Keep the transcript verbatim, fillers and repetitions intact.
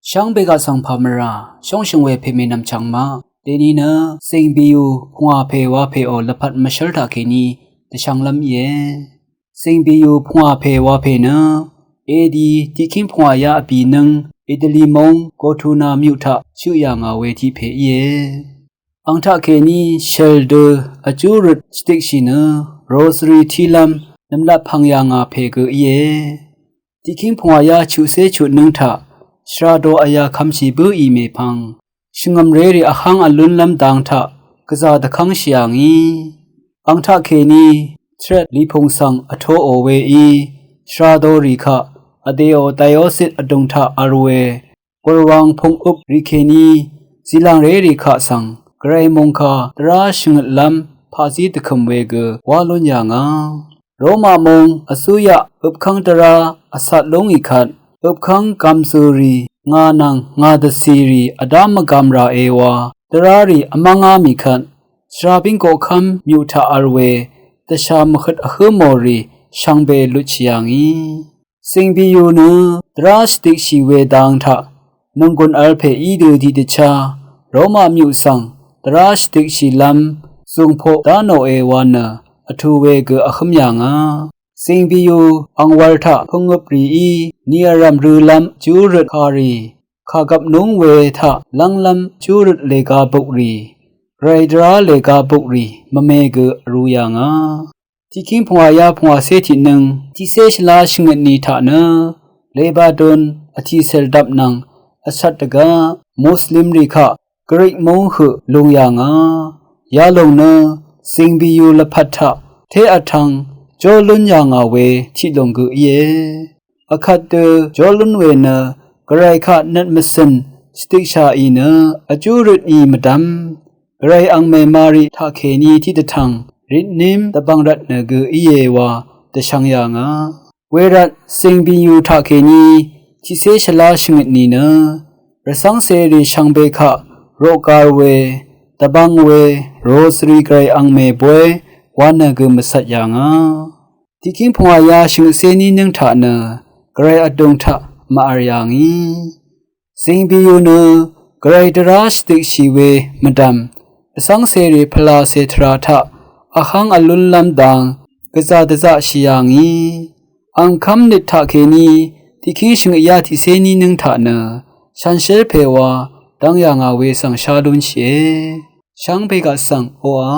Shvngbe gaq svng pà mvrà shóngshø̀ng we pè mènvm chv̀ng maq dèni nø Zìngbìyù pungwà pè wa pèò lvpat mvshv́l taqkèní dvshv̄nglv́m íe. Zìngbìyù pungwà pè wa pè nø edi tiqkíng pungwà yá vbì nǿng Itali móng Gotuna myuq taq shøq yà ngà we tiq pè íe. Ang taqkèní shèl dø vjú røt shvtikshì nø rosary tílv́m nv̀mlat pv̀ng yà ngà pè gø íe. Tiqkíng pungwà yá chuqcé chuq nǿng taq shvrado vyà kvmshì bǿì mèpvng shvngø̀mrérì vháng vlúnlv́m dang taq gvzà dvkv́ngshì yà ngì. Ang taqkèní tret lipung svng vtoò weí shvradorì kaq vdèò diosis vdùng taq v̄l we gùrwang pungøp rì kèní zìlàngrérì kaq svng gvray mòngkà dvrá shvngøtlv́m paqzí dvkø̀m we gø wá lún yà ngà. Roma mong vsúyaq øpkv́ng dvrá vcat lúngì kvt øpkv́ng gv̀mzø̀rì ngà nvng ngà dvcìrì vdá mvgam ràe wa dvrárì vmv́ngá mì kvt shvrabíng koqkv́m myuq taq v̄l we dvshà mvhøt vhǿ mòrì shvngbe lutshì yà ngì. Zìngbìyù nø dvrá shvtikshì we dang taq nònggùn v̄l pè í dø tiqdvchá Roma myuq svng dvrá shvtikshìlv́m zùngpoq dá nòe wa nø vtù we gø vhǿm yà ngà. Zìngbìyù angwv̄l taq pungøp rìí ni vrv̀m rølv́m vjú røt kàrì kàgvp núng we taq lv́nglv́m vjú røt lèga bukrì gvray dvrá lèga bukrì mvme gø vrū yà ngà. Tiqkíng pungwà yá pungwàcé tiqnøng tiqcé shvlá shvngøtni taq nø Lebadon vtìcèl dvp nvng vshat dvgá Muslimrì kaq Grik móng høq lung yà ngà. Yalòng nø Zìngbìyù lvpat taq té vtvng jó lún yà ngà we tiqlòng gø íe. Vkvt dø jó lún we nø gvray kaq nøt mvcø̀n shvtikshàì nø vjú røtni mvdv́m gvray angmè Mari taqkèní tiqdvtv̀ng ritním dvbvng rvtnø gø íe wa dvshvng yà ngà. Wervt Zìngbìyù taqkèní tiqcé shvlá shvngøtni nø rvcv́ngcèrì shvngbe kaq roqgar we dvbvng we rosary gvray angmè boy wa nø gø mvcvt yà ngà. Tiqkíng pungwà yá shvngøtcé ní nǿng taq nø gvray vdùng taq màvr yà ngì. Zìngbìyù nø gvray dvrá shvtikshì we mvdv̀m vcv́ngcèrì pvlàcè tvrà taq vháng vlúnlv́m dang gvzà dvzaqshì yà ngì. Angkv́m nøt taqkèní tiqkíng shvngøt yá tiqcé ní nǿng taq nø shanshér pè wa dv́ng yà ngà we svng shá lúnshìe. Shvngbe gaq svng oqà